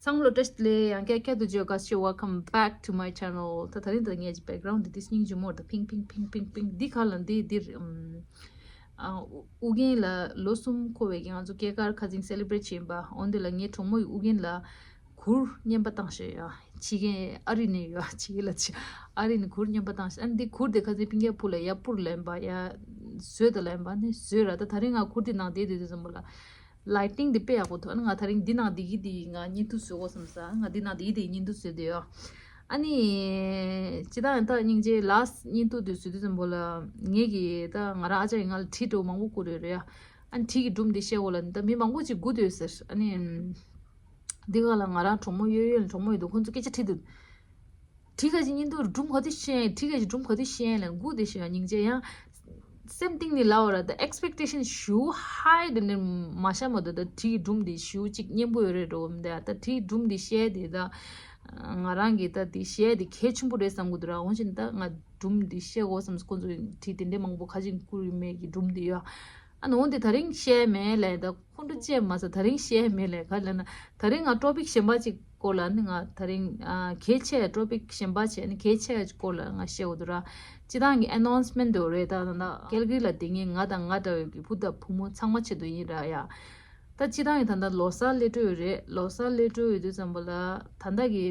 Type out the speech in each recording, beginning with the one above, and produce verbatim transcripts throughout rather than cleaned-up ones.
ཚང་མ་ལ་བཀྲ་ཤིས་བདེ་ལེགས། ཡང་བསྐྱར་བསྐྱར་དུ་བརྗོད་དགའ་ཞེས། Welcome back to my channel. ད་ད་རིང་ད་ངས་ཀྱི་background འདི་ཏིས་སྙིང་རྗེ་མོ་ད་ཕིང་ཕིང་ཕིང་ཕིང་ཕིང་འདི་ག་ལ་འདི་འདིར་ཨམ་ཨ་ཨུ་རྒྱན་ལ་ལོ་གསུམ་འཁོར་བའི་གི་ང་ཚོ་སྐྱེས་སྐར་ཁ་སང་celebrate བྱེད་པ་འོན་ཏེ་ལ་ངའི་གྲོགས་མོ་ཡི་ཨུ་རྒྱན་ལ་གུར་རྔན་པ་བཏང་ཤེས་ཡ་ཕྱི་རྒྱལ་ཨ་རི་ནས་ཡོད་ཕྱི་རྒྱལ་ལ་ཕྱི་ཨ་རི་ནས་གུར་རྔན་པ་བཏང་ཤེས། ཨ་འདི་གུར་དེ་ཁ་སང་ཕིང་ཀ་ཕུ་ལ་ཡ་པུར་ལེན་པ་ཡ་བཟོས་ད་ལེན་པ་ནི་བཟོས་ར། ད་ད་རིང་ང་གུར་དེ་ནང་བསྡད་དུས་དུས་ཙམ་པ་ལ། Lighting འདི་དཔེ་ཡག་པོ་འདུག་ཨ་ནི་ང་ད་རིང་འདི་ནང་བསྡད་ཀྱི་འདི་ང་བརྙན་ཐུང་བཟོ་དགོས་བསམ་ས། ང་འདི་ནང་བསྡད་ཀྱི་འདི་བརྙན་ཐུང་བཟོས་བསྡད་ཡོད། ཨ་ནི་སྤྱི་བཏང་ད་སྙིང་རྗེ་last བརྙན་ཐུང་འདི་བཟོས་དུས་ཙམ་པོ་ལ་ངེད་ཀྱི་ད་ང་རང་ཨ་ཅག་གིས་ང་ལ་དྲི་འདྲ་བོ་མང་པོ་བསྐུར་ཡོད་རེད་ཡ། ཨ་ནི་དྲི་གི་སྒྲུང་འདི་བཤད་དགོས་ལ་ད་མི་མང་པོ་ཅིག་སྒུག་བསྡད་ཡོད་ཟེར། ཨ་ནི་འདི་ག་ལ་ང་རང་གྲོགས་མོ་ཡོད་ཡོད་ལ་གྲོགས་མོ་ཡོད་འདུག་ཁོང་ཚོ་སྐད་ཆ་དྲིས་འདུག་དྲི་ག་ཅིག་བརྙན་ཐུང་སྒྲུང་ག་དུས་བཤད་ཡིན། དྲི་ག་ཅིག་སྒྲུང་ག་དུས་བཤད་ཡིན་ལ་སྒུག་བསྡད་ཤག་སྙིང་རྗེ་ཡང་སེམས་གཏིང་ནས་ལབ་པ་ར། ད་expectation ཞུ་high དེ་ནས་མ་བཞག་མ་གཏོགས་ད་དྲི་གི་སྒྲུང་འདི་ཞུ་གཅིག་སྙན་པོ་ཡོད་རེད་འགྲོ་འདི་ད་དྲི་གི་སྒྲུང་འདི་བཤད་དེ་ད་ང་རང་གི་ད་འདི་བཤད་དེ་གལ་ཆེན་པོ་རེད་བསམ་གི་འདུག་ར། འོན་ཀྱང་ད་ང་སྒྲུང་འདི་བཤད་དགོས་བསམ་སོང་། ཁོང་ཚོ་དྲི་དེ་འདྲའི་མང་པོ་ག་ཅིག་བསྐུར་ཡོད་མེད་ཀྱི་སྒྲུང་འདི་ཡོད། ཨ་ནི་འོན་ཏེ་ད་རིང་བཤད་མེད་ལས་ད། ཁོང་ཁྲོ་བཅད་མ་ཟ། ད་རིང་བཤད་མེད་ལས་ག་ལབ་ན་ད་རིང་ང་topic གཞན་པ་ཅིག་སྐོར་ལ་ནི་ང་ད་རིང་ཨ་གལ་ཆེ་topic གཞན་པ་བྱས་ནི་གལ་ཆེ་སྐོར་ལ་ང་བཤད་འོ་དུ་ར། སྤྱི་བཏང་གི་announcement དུ་རེད། ད་ད་ད་ཀལ་གི་རི་ལ་དེ་ངས་ང་དང་ང་འདྲ་བའི་གི་བུ་དང་བུ་མོ་ཚང་མ་ཆེད་དུ་ཡིན་ར་ཡ། ད་སྤྱི་བཏང་གི་ད་ད་ལོ་གསར་སླེབས་འགྲོ་ཡོད་རེད། ལོ་གསར་སླེབས་འགྲོ་ཡོད་དུས་ཙམ་པ་ལ་ད་ད་གི་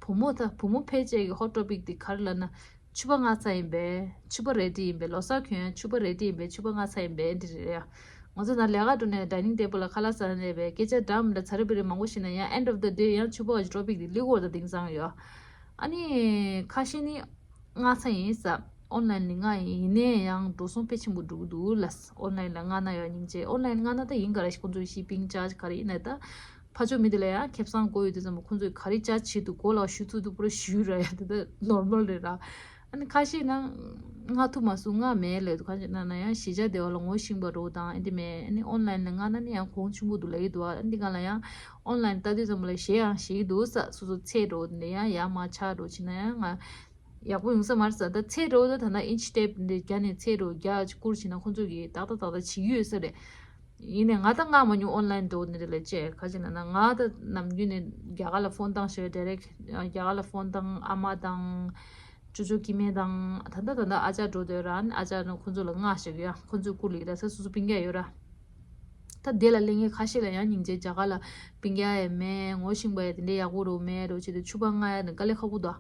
བུ་མོ་ད་བུ་མོ་ཕལ་ཆེར་གི་hot topic དེ་ག་རེ་ལབ་ན། ཕྱུ་པ་ང་ཚ་ཡིན་པས། ཕྱུ་པ་རེ་ཌི་ཡིན་པས། ལོ་གསར་གྱོན་ཕྱུ་པ་རེ་ཌི་ཡིན་པས། ཕྱུ་པ་ང་ཚ་ཡིན་པས་འདི་རེད་ཡ། ང་ཚོ་ན་ལས་ཀ་འགྲོ་ནས་dining table ལ་ཁ་ལག་ཟ་ནས་པས་སྐད་ཆ་འདྲ་མི་འདྲ་ཚ་རེ་བི་རེ་མང་པོ་ཤེས་ན་ཡང་end of the day ཡང་ཕྱུ་པ་བ་ཞིག་topic འདི་ལི་གོར་དང་དེང་སང་ཡོད། ཨ་ནི་ཁ་ཤས་ནི་ང་ཚ་ཡིན་ས་online ནི་ང་ཡིན་ཡིན་ནའི་ཡང་འགྲོ་སོང་དཔེ་ཆེན་པོ་འགྲོ་གི་འདུག་ལ། online ལ་མངགས་ན་ཡང་སྙིང་རྗེ། online ལ་མངགས་ན་ད་ཡིན་ག་རེ་ཞིག་ཁོང་ཚོའི་shipping charge ག་རེ་ཡིན་ན་ད། ཕ་ཆོ་མི་དེ་ལ་ཡང་ཁེ་བཟང་དགོས་ཡོད་དུས་ཙམ་པ་ཁོང་ཚོས་ག་རེ་ཅར་བྱེད་འདུག་གོ་ལ་ཞུ་ཚུལ་དུ་པུ་ར་ཞུས་ར་ཡ་དེ་ད་normal རེད་ར། ཨ་ནི་ཁ་ཤས་ན་མངགས་ཐུབ་མ་སོང་མངགས་མེད་ལབ་འདུག་ཁ་ཤས་ན་ན་ཡང་གཞིས་ཆགས་དེ་བ་ལ་ངོ་ཤེས་པ་འདྲ་བོ་དང་ཨེ་འདི་མེད། ཨ་ནི་online ལ་མངགས་ན་ནི་ཡང་གོང་ཆེན་པོ་འདུག་ལབ་ཀྱི་འདུག་ཨ་འདི་ག་ལ་ཡང་online ལྟ་དུས་ཙམ་པ་ལ་ཞེ་ཡང་ཞེ་གི་འདུག་ས། སོ་སོ་ཚེ་འགྲོ་འདི་ཡང་ཡར་མར་ཆག་འགྲོ་བྱེད་ན་ཡང་ང་ཡག་པོ་ཡོང་ས་མ་རེད་ས། ད་ཚེ་འགྲོ་ད་ད་ན་inch tape འདི་རྒྱ་ནས་ཚེ་འགྲོ་རྒྱ་བསྐུར་བྱེད་ན་ཁོང་ཚོ་གིས་ཏག་ཏག་ཏག་ཏག་བྱེད་ཀྱི་ཡོད་ས་རེད། ཡིན་ནའི་ང་ད་མངགས་མ་མྱོང་online འགྲོ་ནི་རེད་ལ་བཅས་ག་ཅི་ན་ན་ང་ད་ནམ་རྒྱུན་ནས་རྒྱ་གར་ལ་ཕོན་བཏང་ཞེས་direct རྒྱ་གར་ལ་ཕོན་བཏང་ཨ་མ་དང་ཅོ་ཅོ་སྐྱེ་དམན་དང་ད་ད་ད་ད་ཨ་ཅག་འགྲོ་དུས་རང་ཨ་ཅག་ནང་ཁོང་ཚོ་ལ་མངགས་ཞེས་ཡ་ཁོང་ཚོའི་སྐུ་ལ་ཡི་ད་ས་སོ་སོ་སྤུན་ཀྱག་ཡོད་ར། ད་དེ་ལ་གླེང་མཁན་ཁ་ཤས་ལ་ཡང་སྙིང་རྗེ་རྒྱ་གར་ལ་སྤུན་ཀྱག་ཡང་མེད་ངོ་ཤེས་པ་ཡང་དེ་འདྲའི་ཡག་པོ་རོ་མེད་རོ་བྱེད་དུས་ཕྱུ་པ་མངགས་ཡ་ནི་དཀའ་ལས་ཁག་པོ་འདུག་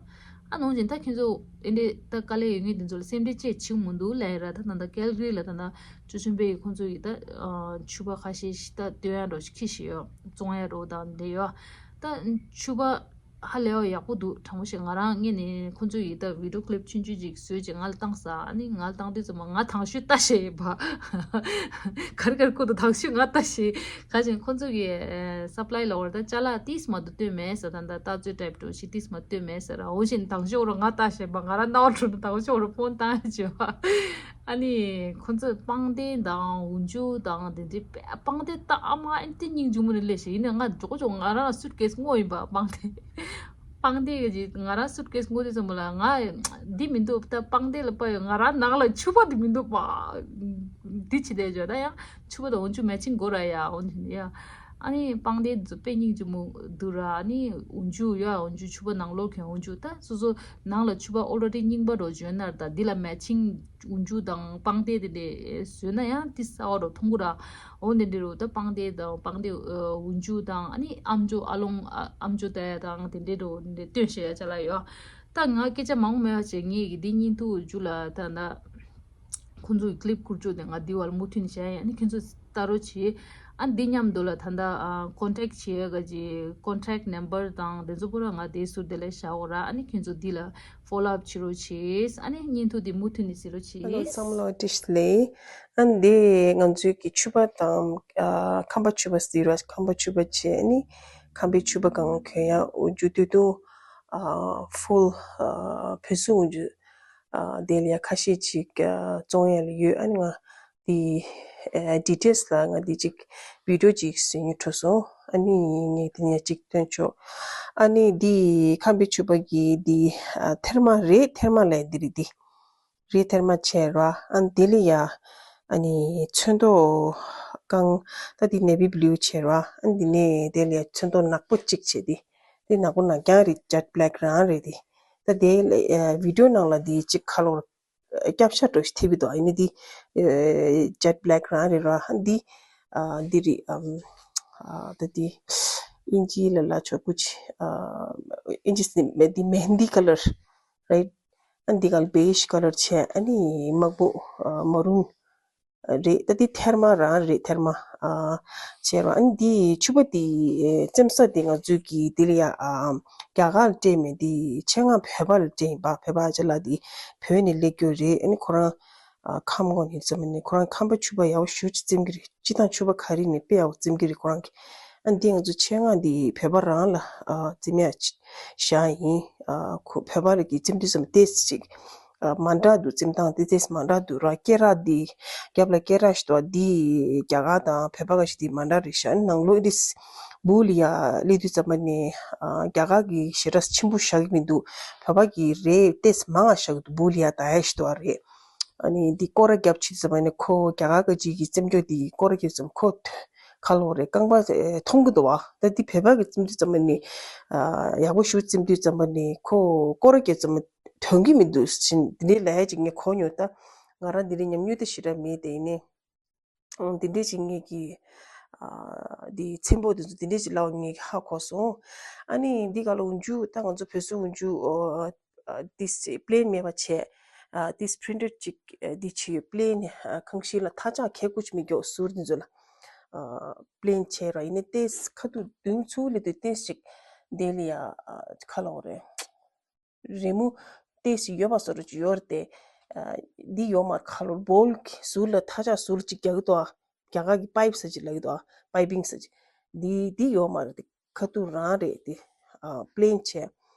ཨ་ནང་བཞིན་ད་ཁྱེད་ཚོ་ཨེ་འདྲའི་ད་དཀའ་ལས་ཡོད་མཁན་དེ་ཚོ་ལ་སེམས་ཁྲལ་ཅིག་བྱེད་མི་འདུག་ལབ་ཡ་ར། ད་ད་ད་ཀལ་གི་རི་ལ་ད་ད་ཅོ་ཆུན་པའི་ཁོང་ཚོ་ཡི་ད་ཕྱུ་པ་ཁ་ཤས་ཤིག་ད་སྟོན་ཡ་རོ་ཁྱི་ཤི་ཡོད་བཙོང་ཡ་རོ་དང་འདྲ་ཡོད། ད་ཕྱུ་པ་ཧ་ལས་པ་ཡག་པོ་འདུག་དྲང་པོ་བཤད། ང་རང་ངས་ནི་ཁོང་ཚོ་ཡི་ད་video clip ཆུང་ཆུང་ཅིག་བཟོས་ཅིག་ང་ལ་བཏང་ས། ཨ་ནི་ང་ལ་བཏང་དུས་ཙམ་པ་ང་དང་ཤོས་ལྟ་ཤེས་ཡིན་པ། ག་རེ་ག་རེ་བསྐུར་འདུག་དང་ཤོས་ང་ལྟ་ཤེས། ག་ཅིག་ཁོང་ཚོ་གི་supply ལ་བར་ད་ཅ་ལག་ཏིས་མ་གཏོགས་སྟོན་མེད་ཟེར། ད་ད་ལྟ་ཚོད་type འགྲོ་ཞིག་ཏིས་མ་གཏོད་མེད་ཟེར། འོ་བཞིན་དང་ཤོས་རོ་ང་ལྟ་ཤེས་པ་ང་རང་རྣ་བ་འཁྲུལ་ནས་དང་ཤོས་རོ་ཕོན་བཏང་ཡ་བྱེད་པ། ཨ་ནི་ཁོང་ཚོས་པང་གདན་དང་འོག་འཇུག་དང་དེ་འདྲའི་པ་པང་གདན་ད་ཨ་མ་ཨེ་འདི་སྙིང་རྗེ་མོ་ནས་སླེབས་ཤག་ཡིན་ནའི་ང་མགྱོགས་མགྱོགས་ང་རང་suitcase བསྔོགས་ཡིན་པ། པང་གདན་པང་གདན་གྱི་ང་རང་suitcase བསྔོགས་དུས་ཙམ་པ་ལ་ང་འདི་མི་འདུག་ད་པང་གདན་ལ་པ་ཡོད་ང་རང་ནང་ལ་ཕྱུ་པ་འདི་མི་འདུག་པ། འདི་བྱེད་བསྡད་བྱོས་ད་ཡང་ཕྱུ་པ་དང་འོག་འཇུག་matching དགོས་ར་ཡ། འོ་འདི་ཡ། ཨ་ནི་པང་གདན་འདི་ཚོ་དཔེ་སྙིང་རྗེ་མོ་འདུག་ར། ཨ་ནི་འོག་འཇུག་ཡ་འོག་འཇུག་ཕྱུ་པ་ནང་ལོགས་གྱོན་འོག་འཇུག་ད་སོ་སོ་ནང་ལ་ཕྱུ་པ་already རྙིང་པ་འདྲ་བོ་གྱོན་ན་ར་ད་འདི་ལ་matching འོག་འཇུག་དང་པང་གདན་དེ་འདྲ་བཟོས་ན་ཡང་ཏི་གསར་པ་རུ་མཐོང་གི་ར། འོ་འདི་འདྲ་རུ་ད་པང་གདན་དང་པང་གདན་འོག་འཇུག་དང་ཨ་ནི་ཨམ་ཅོག་ཨ་ལོང་ཨ་ཨམ་ཅོག་ལྟ་ཡ་དང་དེ་འདྲ་རུ་འདི་འདྲ་སྟོན་བཤད་ཡ་ཅ་ལག་ཡོད། ད་ང་སྐད་ཆ་མང་པོ་མེད་པ་བྱས་ངེད་ཀྱི་འདི་བརྙན་ཐུང་མཇུག་ལ་ད་ད་ཁོང་ཚོ་གི་clip བསྐུར་བཅུག་ནས་ང་འདི་བར་མུ་མཐུད་ནས་བྱས་ཡ་ཨ་ནི་ཁྱེད་ཚོ་ལྟ་རོགས་བྱེད། ཨ་འདི་མཉམ་དུ་ལ་ད་ལྟ་ཨ་contact བྱེད་ཡ་ག་ཅིག་contact number དང་དེ་ཚོ་པུ་ར་ང་དེ་ཟུར་དེ་ལ་བཞག་འོ་ར། ཨ་ནི་ཁྱེད་ཚོ་འདི་ལ་follow up བྱེད་རོགས་བྱེད། ཨ་ནི་བརྙན་ཐུང་འདི་མུ་མཐུད་ནས་གཟིགས་རོགས་བྱེད། ཨ་ལོ་ཚང་མ་ལ་བཀྲ་ཤིས་བདེ་ལེགས། ཨ་འདི་ང་ཚོའི་གི་ཕྱུ་པ་དང་ཨ་ཁམས་པ་ཕྱུ་པ་ཟེར་བ་ཁམས་པ་ཕྱུ་པ་བྱས་ཨ་ནི་ཁམས་པའི་ཕྱུ་པ་གང་གོན་ཡ་འོག་འཇུག་སྟོད་ཐུང་ཨ་full ཨ་བོད་སྲུང་འོག་འཇུག་ཨ་དེ་ལ་ཡ་ཁ་ཤས་ཅིག་ཨ་བཙོང་ཡ་ལ་ཡོད། ཨ་ནི་ང་དེ་ཨ་details ལ་ང་དེ་ཅིག་video ཅིག་བཟོ་སྙིང་བྲོ་སོང་། ཨ་ནི་ངས་དེ་ནས་ཅིག་སྟོན་ཆོག་ཨ་ནི་དེ་ཁམས་པའི་ཕྱུ་པ་གི་དེ་ཨ་ཐེར་མ་རེད། ཐེར་མ་ལ་ཡ་དེ་རེད། དེ་རེད་ཐེར་མ་བྱས་ར། ཨ་ནི་དེ་ལ་ཡ་ཨ་ནི་ཚོན་མདོག་ བཀང་། ད་འདི་navy blue་བྱས་ར། ཨ་འདི་ནས་དེ་ལ་ཡ་ཚོན་མདོག་ནག་པོ་གཅིག་བྱས་ཏེ། འདི་ནག་པོ་ནག་རྐྱང་རེད། jet black་རང་རེད་དེ། ད་དེ་ལ་ཨ་video་ནང་ལ་འདི་གཅིག་ཁ་ལོ་སྐྱབས་ཤ་འགྲོ་ཞིག་ཐེབས་ཀྱི་འདུག་ཨ་ནི་འདི་ཨ་jet black་རང་རེད་ར། འདི་ཨ་འདི་རེད། ཨམ་ཨ་ད་འདི་ཨིན་ཇི་ལ་ལ་ཆོ་ཀུ་ཅི་ཨ་ཨིན་ཇི་ནི་འདི་mehndi color་རེད། ཨ་འདི་ག་ལ་beige color་བྱས། ཨ་ནི་དམར་པོ་ཨ་maroon་རེད། ད་འདི་ཐེར་མ་རང་རེད། ཐེར་མ་ཨ་བྱས་ར། ཨ་ནི་འདི་ཕྱུ་པ་འདི་ཨེ་བཙེམ་ས་འདི་ང་ཚོའི་གི་འདི་ལ་ཡ་ཨ་རྒྱ་གར་ལ་སྤྲད་མེད། འདི་ཆེད་མངགས་བོད་པ་ལ་སྤྲད་ཡིན་པ། བོད་པ་ཨ་ཅག་ལགས་འདི་བོད་ནས་སླེབས་རྒྱུ་རེད། ཨ་ནི་ཁོ་རང་ཨ་ཁམས་ངོ་ནས་ཙམ་ནས་ཁོ་རང་ཁམས་པ་ཕྱུ་པ་ཡག་པོ་ཞེ་པོ་ཅིག་བཙེམ་གི་རེད། སྤྱིར་བཏང་ཕྱུ་པ་ག་རེ་ནས་དཔེ་ཡག་པོ་བཙེམ་གི་རེད་ཁོ་རང་གི། ཨ་འདི་ང་ཚོ་ཆེད་མངགས་འདི་བོད་པ་རང་ལ་ཨ་བཙེམ་ཡག་བཞག་ཡིན། ཨ་ཁོ་བོད་པ་ལ་གི་བཙེམ་དུས་ཙམ་ཏོག་ཙམ་ཅིག་ཨ་མ་འདྲ་འདུག་བཙེམ་སྟངས་དེ་ཏོག་ཙམ་མ་འདྲ་འདུག་ར། སྐེ་རགས་འདི་རྒྱབ་ལ་སྐེ་རགས་ཞིག་འདུག་འདི་རྒྱ་གར་དང་བོད་པ་ག་ཞིག་འདི་མ་འདྲ་རེད་ཤག་ནང་ལོགས་འདི་སྦུག་ལ་ཡ་སླེབས་དུས་ཙམ་པ་ནས་ཨ་རྒྱ་གར་གི་ཞེ་དྲག་ཆེན་པོ་བཞག་གི་མི་འདུག་བོད་པ་གི་རེད་ཏོག་ཙམ་མང་ང་བཞག་གི་འདུག་སྦུག་ལ་ཡ་ད་ཡ་ཞིག་འདུག་བ་རེད། ཨ་ནི་འདི་སྐོར་ར་རྒྱབ་ཕྱིན་ཙམ་པ་ནས་ཁོ་རྒྱ་གར་ག་ཅིག་གི་བཙེམ་ཅོག་འདི་སྐོར་ར་རྒྱབ་ཙམ་ཁོ་ཁ་ལོ་རེ་རྐང་པ་ཨེ་མཐོང་གི་འདུག་བ། ད་འདི་བོད་པ་གི་བཙེམ་དུས་ཙམ་པ་ནི་ཨ་ཡག་པོ་ཞིག་བཙེམ་དུས་ཙམ་པ་ནི་ཁོ་སྐོར་ར་རྒྱབ་ཙམ་ཐོན་གི་མི་འདུག་ཟེར་འདི་འདྲའི་ལབ་ཡ་ཅིག་ངས་གོ་མྱོང་། ད་ང་རང་འདི་འདྲའི་ཉམས་མྱོང་དེ་ཞེ་དྲག་མེད། དེ་ཡིན་ནའི་ཨང་འདི་འདྲའི་ཅིག་ངས་ཀྱི་ཨ་འདི་ཚེམ་པོ་འདི་ཚོ་འདི་འདྲའི་ཅིག་ལབ་པ་ངས་ཧ་གོ་སོང་། ཨ་ནི་འདི་ག་ལ་འོག་འཇུག་ད་ང་ཚོ་བོད་བཟོ་འོག་འཇུག་ཨ་འདི་སི་པི་ལེན་མེད་པ་བྱས། ཨ་འདི་པི་རིན་ཊར་ཅིག་ཨ་འདི་བྱས་ཡོད། པི་ལེན་ཨ་ཁང་ཤིང་ལ་ཐག་ཆག་ཁེ་ཀུ་ཅིག་མི་འགྱོ་ཟུར་འདི་ཚོ་ལ་ཨ་པི་ལེན་བྱས་ར། ཡིན་ནའི་ཏེས་ཁ་ཐུག་མདུན་ཚུར་ལ་དུ་ཏེས་ཅིག་འདི་ལ་ཡ་ཨ་ཁ་ལོ་རེད། རི་མོ་ཏེས་ཅིག་ཡོད་པ་བཟོ་འདྲ་ཅིག་ཡོད་རེད་དེ། ཨ་འདི་ཡོད་མ་རེད། ཁ་ལོ་བོལ་གི་ཟུར་ལ་ཐག་ཆག་ཟུར་ཅིག་རྒྱག་གི་འདུག་ཨ། རྒྱ་གར་གྱི་པའིབ་ཟེར་ཅིག་ལབ་ཀྱི་འདུག་ཨ། པའི་པིང་ཟེར་ཅིག་འདི་འདི་ཡོད་མ་རེད་དེ། ཁ་ཐུག་རང་རེད་དེ། ཨ་པི་ལེན་བྱས།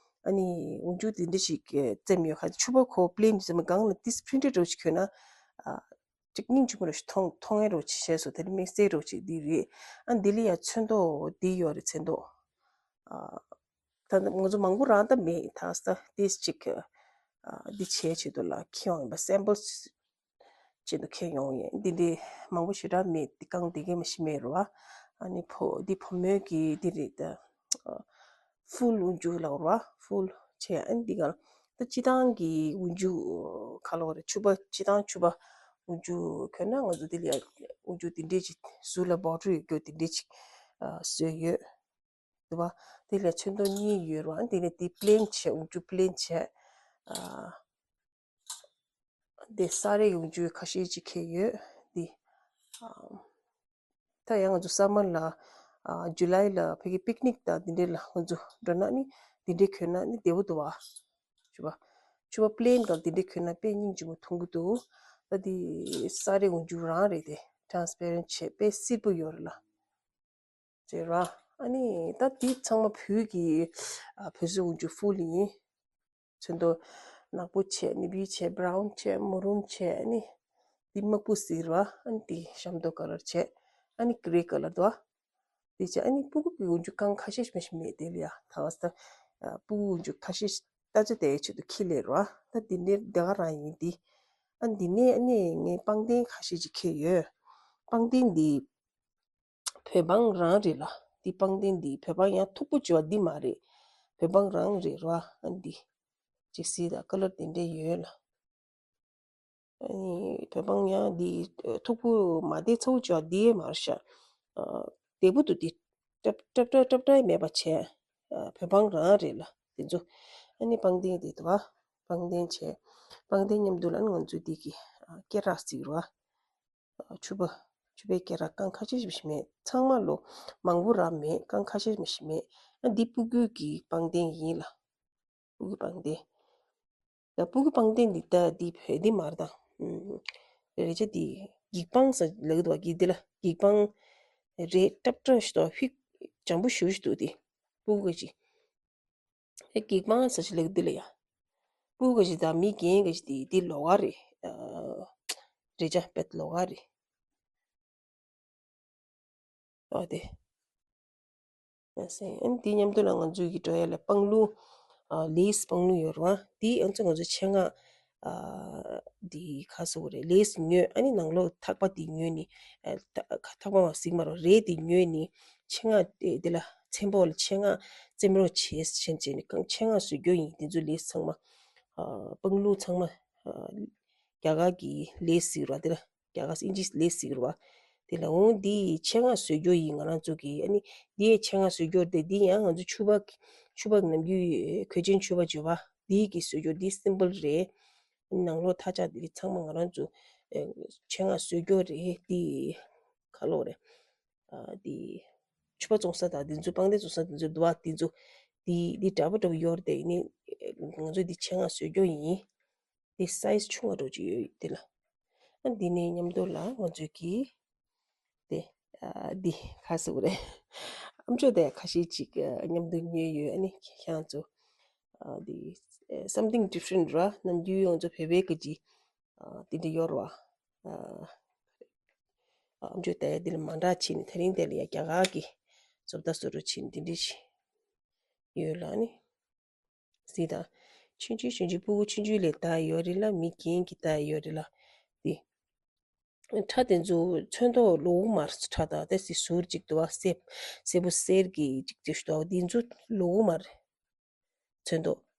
ཨ་ནི་འོག་འཇུག་དེ་འདྲ་ཞིག་བཙེམ་ཡོད། ཁ་ཕྱུ་པ་ཁོ་པི་ལེན་བཙེམ་སྒང་ལ་ཏིས་པི་རིན་ཊར་འདྲ་ཞིག་གྱོན་ན། ཨ་ཅིག་སྙིང་རྗེ་མོ་འདྲ་ཞིག་མཐོང་མཐོང་ཡ་འདྲ་ཞིག་བྱས་སོང་། དེ་ནི་དམིགས་བསལ་འདྲ་ཞིག་འདི་རེད། ཨ་འདི་ལ་ཡ་ཚོན་མདོག་འདི་ཡོད་རེད། ཚོན་མདོག་ཨ། ད་ང་ཚོ་མང་པོ་རང་ད་མེད། ད་ས་ཏིས་ཅིག་ཨ་འདི་བྱས་ཆེད་དུ་ལ་ཁྱེར་ཡོང་ཡིན་པ། སེམ་པལ་ཆེད་དུ་ཁྱེར་ཡོང་ཡིན། འདི་འདྲའི་མང་པོ་ཞེ་དྲག་མེད། འདི་གང་འདི་གས་མ་ཤི་མེད་རུ་བ། ཨ་ནི་ཕོ་འདི་ཕོ་མོའི་གི་འདི་རེད་ད། ཕུལ་འོག་འཇུག་ལ་རུ་བ། ཕུལ་བྱས། ཨ་ནི་འདི་ག་ད་སྤྱི་བཏང་གི་འོག་འཇུག་ཁ་ལོ་རེད། ཕྱུ་པ་སྤྱི་བཏང་ཕྱུ་པ་འོག་འཇུག་གྱོན་ན་ང་ཚོ་འདི་ལ་འོག་འཇུག་འདི་འདྲའི་ཅིག་ཟུར་ལ་བོར་ཌར་ཡོད་རྒྱུ་འདི་འདྲའི་ཅིག་བཟོས་ཡོད། འདུག་བ། དེ་ལས་ཚོན་མདོག་གཉིས་ཡོད་རེད་བ། དེ་ལས་དེ་པི་ལེན་བྱས། འོག་འཇུག་པི་ལེན་བྱས། ཨ་དེ་ས་རའི་འོག་འཇུག་ཁ་ཤས་ཅིག་ཁེལ་ཡོད་འདི། ཨ་ད་ཡང་ང་ཚོ་སམ་མར་ལ་ཨ་ཇུ་ལའི་ལ་ཕ་གི་པིག་ནིག་དང་དེ་འདྲའི་ལ་ང་ཚོ་འགྲོ་ན་ནི་དེ་འདྲའི་གྱོན་ན་ནི་བདེ་པོ་འདུག་བ། ཕྱུ་པ་ཕྱུ་པ་པི་ལེན་སྒང་དེ་འདྲའི་གྱོན་ན་དཔེ་སྙིང་རྗེ་མོ་མཐོང་གི་འདུག་ད་དེ་ས་རའི་འོག་འཇུག་རང་རེད་དེ། ཊེ་རན་སི་པེ་རེན་ཊི་བྱས་དཔེ་སིལ་པོ་ཡོད་རེད་ལ། ཟེར་བ། ཨ་ནི་ད་འདི་ཚང་མ་བོད་ཀྱི་ཨ་བོད་བཟོ་འོག་འཇུག་ཕུལ་ཡིན། ཚོན་མདོག་ནག་པོ་བྱས། ནེ་བི་བྱས། བྷ་རའུན་བྱས། མ་རུན་བྱས། ཨ་ནི་འདི་དམར་པོ་ཟེར་བ། ཨ་ནི་འདི་ཤམ་ཐབས་ཀ་ལར་བྱས། ཨ་ནི་གྷི་རེ་ཀ་ལར་འདུག་བ། འདི་བྱས། ཨ་ནི་སྤུ་གུ་གི་འོག་འཇུག་རྐང་ཁ་ཤས་ཤིག་མ་ཞིག་མེད་དེ་ལ་ཡ། ད་བ་ས་ཨ་སྤུ་གུ་འོག་འཇུག་ཁ་ཤས་ཤིག་ལྟ་ཅི་དེའི་ཆེད་དུ་ཁྱེར་སླེབས་ར། ད་འདི་འདྲའི་འདི་ག་རང་ཡིན་འདི། ཨ་འདི་ནས་ཨ་ནི་ངས་པང་གདན་ཁ་ཤས་ཅིག་ཁྱེར་ཡོད། པང་གདན་འདི་བོད་པང་རང་རེད་ལ། འདི་པང་གདན་འདི་བོད་པང་ཡང་མཐུག་པོ་བྱས་པ་འདི་མ་རེད། བོད་པང་རང་རེད་ར། ཨ་འདི་ཅིག་སི་དང་ཀ་ལར་དེ་འདྲས་ཡོད་ལ། ཨ་ནི་བོད་པང་ཡང་འདི་མཐུག་པོ་མ་བདེ་ཚ་པོ་བྱས་པ་འདི་མ་རེད་ཤག་ཨ་བདེ་པོ་འདུག་འདི་ཀྲབ་ཀྲབ་ཀྲབ་ཀྲབ་ཀྲབ་མེད་པ་བྱས། ཨ་བོད་པང་རང་རེད་ལ་དེ་ཚོ། ཨ་ནི་པང་གདན་འདི་འདུག་བ། པང་གདན་བྱས། པང་གདན་མཉམ་དུ་ལ་ང་ཚོས་འདི་གི་ཨ་སྐེ་རགས་ཟེར་ར། ཕྱུ་པ། ཕྱུ་པའི་སྐེ་རགས་རྐང་ཁ་ཤས་ཤིག་མ་ཞིག་མེད། ཚང་མ་ལོ་མང་པོ་རག་མེད། རྐང་ཁ་ཤས་ཤིག་མ་ཞིག་མེད། ཨ་འདི་སྤུ་གུ་གི་པང་གདན་ཡིན་ལ། སྤུ་གུ་པང་གདན། ད་སྤུ་གུ་པང་གདན་འདི་ད་འདི་བོད་འདི་མ་རེད་ད། ཨུམ། རེད་ཆ་འདི་འགྱིག་པང་ཟེར་ལབ་ཀྱི་འདུག་བ། འགྱིག་འདི་ལ་འགྱིག་པང་རེད། ཀྲབ་ཀྲབ་ཞིག་འདུག་ཧིག་འཇམ་པོ་ཞེ་པོ་ཞིག་འདུག་འདི་སྤུ་གུ་གི་ཅིག་ཨེ་འགྱིག་པང་ཟེར་ཞིག་ལབ་འདི་ལ་ཡ། སྤུ་གུ་གི་དང་མི་རྒན་གི་དེ་དེ་ལོགས་ཀ་རེད། ཨ་རེད་ཆ་པད་ལོགས་ཀ་རེད། ཨ་དེ། ཨ་འདི་མཉམ་དུ་ལ་ང་ཚོའི་གི་འགྲོ་ཡ་ལ་སྤང་ལུང་། ཨ་ལེས་སྤང་ལུང་ཡོད་རེད་བ། དེ་ཨ་ཚོ་ང་ཚོ་ཆེད་མངགས་ ཨ་འདི་ག་ཟེར་དགོས་རེད། ལེས་ཉོས། ཨ་ནི་ནང་ལོགས་ཐག་པ་འདི་ཉོས་ནི། ཨ་ཐག་ཐག་པ་མ་གཟིགས་མ་རོགས། རས་འདི་ཉོས་ནི། ཆེད་མངགས་དེ་དེ་ལ་ཚེམ་པོ་ལ་ཆེད་མངགས་རྩེད་མོ་བྱེད་བྱེད་བྱེད་ནི་གང་ཆེད་མངགས་བཟོ་རྒྱུ་ཡིན། དེ་ཚོ་ལེས་ཚང་མ་ཨ་སྤང་ལུགས་ཚང་མ་ཨ་རྒྱ་གར་གྱི་ལེས་ཟེར་བ་དེ་ལ། རྒྱ་གར་ཨིན་ཇིས་ལེས་ཟེར་བ་དེ་ལ། འོང་འདི་ཆེད་མངགས་བཟོ་རྒྱུ་ཡིན། ང་རང་ཚོ་གི་ཨ་ནི་འདི་ཡའི་ཆེད་མངགས་བཟོ་རྒྱུ་རེད། འདི་ཡང་ང་ཚོ་ཕྱུ་པ་ཕྱུ་པ་ནམ་རྒྱུན་གོས་ཆེན་ཕྱུ་པ་བྱོས་པ་འདི་གི་བཟོ་རྒྱུ་འདི་སིམ་པལ་རེད། ནང་ལོགས་ཐག་ཆག་འདི་གི་ཚང་མ་ང་རང་ཚོ་ཨེ་ཆེད་མངགས་བཟོ་རྒྱུ་རེད། འདི་ག་ལོ་རེད། ཨ་འདི་ཕྱུ་པ་བཙོང་ས་དང་འདི་ཚོ་སྤང་ཐང་བཙོང་ས་འདི་ཚོ་འདུག་བ། འདི་ཚོ་འདི་འདི་འདྲ་པོ་འདྲ་པོ་ཡོད་རེད། དེ་ནི་ང་ཚོ་འདི་ཆེད་མངགས་བཟོ་རྒྱུ་ཡིན། དེ་སའི་ཛི་ཆུང་བ་འདྲ་ཅིག་ཡོད་དེ་ལ། ཨ་འདི་ནས་མཉམ་དུ་ལ་ང་ཚོས་ཀྱི་དེ་ཨ་འདི་ག་ཟེར་དགོས་རེད། ཨམ་ཅོག་དེ་ཁ་ཤས་ཅིག་ཨ་མཉམ་དུ་ཉོས་ཡོད། ཨ་ནི་ཁྱེད་རང་ཚོ་ཨ་འདི་ཨ་something different ར། ནམ་རྒྱུན་ང་ཚོ་བོད་པའི་སྐད་ཀྱི་ཨ་དེ་འདྲ་ཡོད་རེད་བ། ཨ་ཨམ་ཅོག་དེ་འདི་ལ་མ་འདྲ་བྱས་ནས་དེ་རིང་དེ་ལ་ཡ་རྒྱ་གར་གྱི་བཟོ་ལྟ་བཟོ་འདྲ་བྱས་ནས་དེ་འདྲ་ཞིག་ཡོད་ལ་ནི། གཟིགས་དང་། ཆུང་ཆུང་ཆུང་ཆུང་སྤུ་གུ་ཆུང་ཆུང་ལ་ལྟ་ཡོད་རེད་ལ། མི་རྒན་གྱི་ལྟ་ཡོད་རེད་ལ། དེ་ཁྲ་དེ་ཚོ་ཚོན་མདོག་ལོགས་མ་རེད། ཁྲ་དང་དེ་སི་ཟུར་གཅིག་འདུག་བ། སེར་སེར་པོ་གསེར་གྱི་གཅིག་དེ་ཞུ་དོ། དེ་ཚོ་ལོགས་མ་རེད། ཚོན་མདོག་